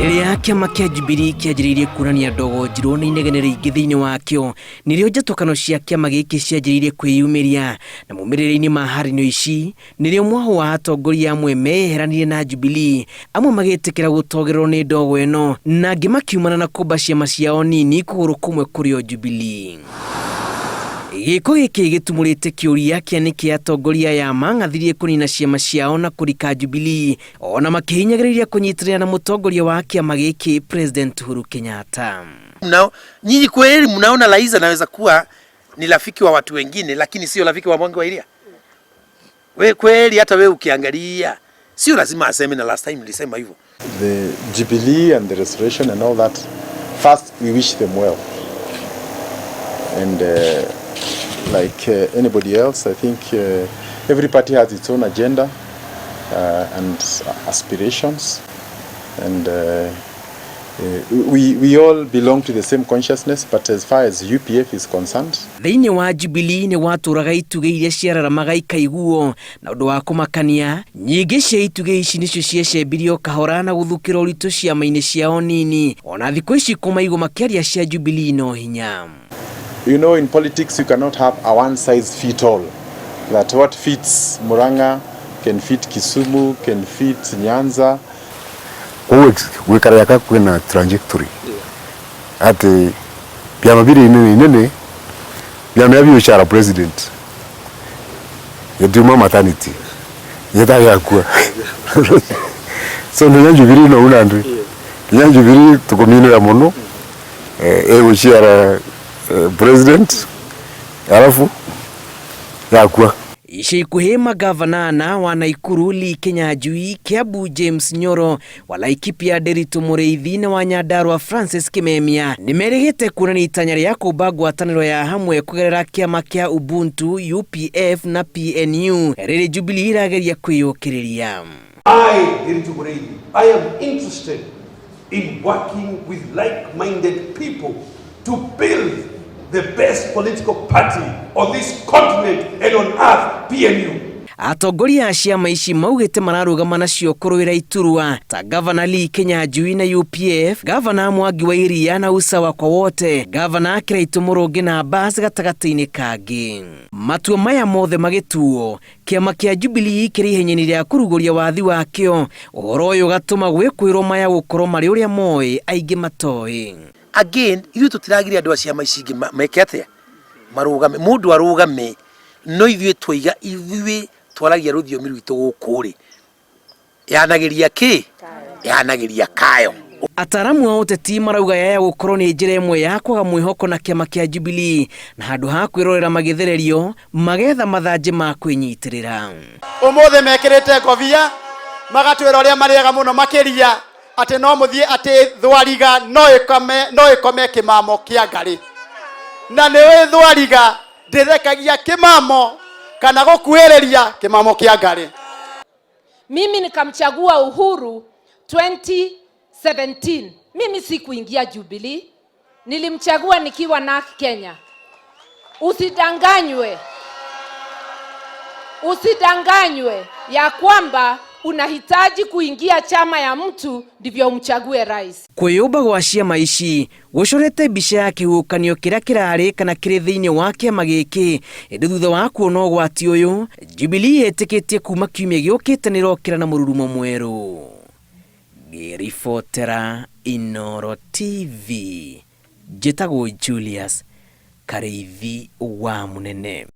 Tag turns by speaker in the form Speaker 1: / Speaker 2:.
Speaker 1: Rĩrĩa kĩama kĩa Jubilee kĩanjĩrĩirie kuonania ndogo njirũ na inegene rĩingĩ thĩinĩ wakĩo, nĩrĩo njatũkano cia kĩama gĩkĩ cianjĩrĩirie kwĩyumĩria, na maumĩrĩra-inĩ ma harinio ici, nĩrĩo mwahũ wa atongoria amwe meyeheranirie na Jubilee, amwe magĩtĩkĩra gũtogererwo nĩ ndogo ĩno, na angĩ makiumana na kũmba ciama ciao nini kũgũrũ kũmwe kũrĩ o Jubilee. Gĩko gĩkĩ gĩtumũrĩte kĩũria kĩa nĩkĩ atongoria aya mang'athirie kũnina ciama ciao na kũrika Jubilee ona makĩhinyagĩrĩria kũnyitanĩra na mũtongoria wa kĩama gĩkĩ President Uhuru Kenyatta.
Speaker 2: Mnao, nyinyi kweli mnaona Rais anaweza kuwa ni rafiki wa watu wengine lakini sio rafiki wa Mwangi wa Iria? We kweli hata we ukiangalia sio lazima aseme, na last time nilisema hivyo.
Speaker 3: The Jubilee and the restoration and all that, first we wish them well. And like anybody else, I think every party has its own agenda and aspirations. And we all belong to the same consciousness, but as far as UPF is concerned,
Speaker 1: Thĩinĩ wa Jubilee nĩ gwatũraga itugĩ iria ciararamaga ikaiguo na ũndũ wa kũmakania nyingĩ cia itugĩ ici nĩcio ciecembirio kahora na gũthukĩra ũritũ ciama-inĩ ciao nini ona thikũ ici kũmaigua makĩaria cia Jubilee no hinya.
Speaker 3: In politics you cannot have a one size fit all. That what fits Murang'a can fit Kisumu, can fit Nyanza.
Speaker 4: Koguo gwikara yaka kwina trajectory ati biama biri inene inene biama bia biuchara president yetiuma maternity yetagakua so nginya Jubilee no una ndwi nginya Jubilee tukuminira muno eguciara president alafu yakua.
Speaker 1: Ica ikuhĩ magavana ana wa Naikuru Lee Kinyanjui, Kiambu James Nyoro, wa Laikipia Nderitu Mũrĩithi na wa Nyandarua Francis Kimemia nĩmerĩgĩte kuonania itanya rĩa kũmba ngwatanĩro ya hamwe kũgerera kĩama kĩa Ubuntu UPF na PNU rĩrĩ Jubilee irageria kwĩyũkĩrĩria.
Speaker 5: I, Nderitu Mũrĩithi, I am interested in working with like-minded people to build the best political party on this continent and on earth, PNU.
Speaker 1: Atongoria a ciama ici maugĩte mararũgama nacio kũrũĩra iturwa ta Gavana Lee Kinyanjui na UPF, Gavana Mwangi wa Iria na Usawa kwa Wote, Gavana Kĩraitũ Mũrũngĩ na Abbas gatagatĩ-inĩ kangĩ. Matua maya mothe magĩtuo, kĩama kĩa Jubilee kĩrĩ ihenya-inĩ rĩa kũrugũria wathi wakĩo. Ũhoro ũyũ ũgatũma gwĩkwĩrwo maya gũkorwo marĩ ũrĩa moĩ aingĩ matoĩ.
Speaker 2: Again, ithuĩ tũtiragiria andũ a ciama ici ingĩ meke atĩa, marũgame, mũndũ arũgame, no ithuĩ twaiga ithuĩ twaragia rũthiomi rwitũ gũkũ rĩ, yanagĩria kĩ, yanagĩria kayo.
Speaker 1: Ataramu a ũteti marauga yaya gũkorwo nĩ njĩra ĩmwe ya kwaga mwĩhoko na kĩama kĩa Jubilee na handũ ha kwĩrorera magĩthererio magetha mathanjĩ ma kwĩnyitĩrĩra.
Speaker 6: Ũmũthĩ mekĩrĩte ngobia magatwĩra ũrĩa marĩaga mũno makĩria atĩ no mũthiĩ atĩ thwariga no ĩkome no ĩkome kĩmamo kĩa ngarĩ na nĩ ũĩ thwariga ndĩthekagia kĩmamo kana gũkuhĩrĩria kĩmamo kĩa ngarĩ.
Speaker 7: Mimi nikamchagua Uhuru 2017. Mimi sikuingia Jubilee, nilimchagua nikiwa NARC Kenya. Usidanganywe, usidanganywe ya kwamba unahitaji kuingia chama ya mtu ndivyo umchague rais.
Speaker 1: Kwĩyũmba gwa ciama ici gũcorete mbica ya kĩhuhũkanio kĩrĩa kĩrarĩ kana kĩrĩ thĩinĩ wa kĩama gĩkĩ, ĩndĩ thutha wa kuona ũgwati ũyũ, Jubilee ĩtĩkĩtie kuma kiumia gĩũkĩte nĩrokĩra na mũrurumo mwerũ. Ngĩribotera Inooro TV, njĩtagwo Julius Karĩithi wa Mũnene.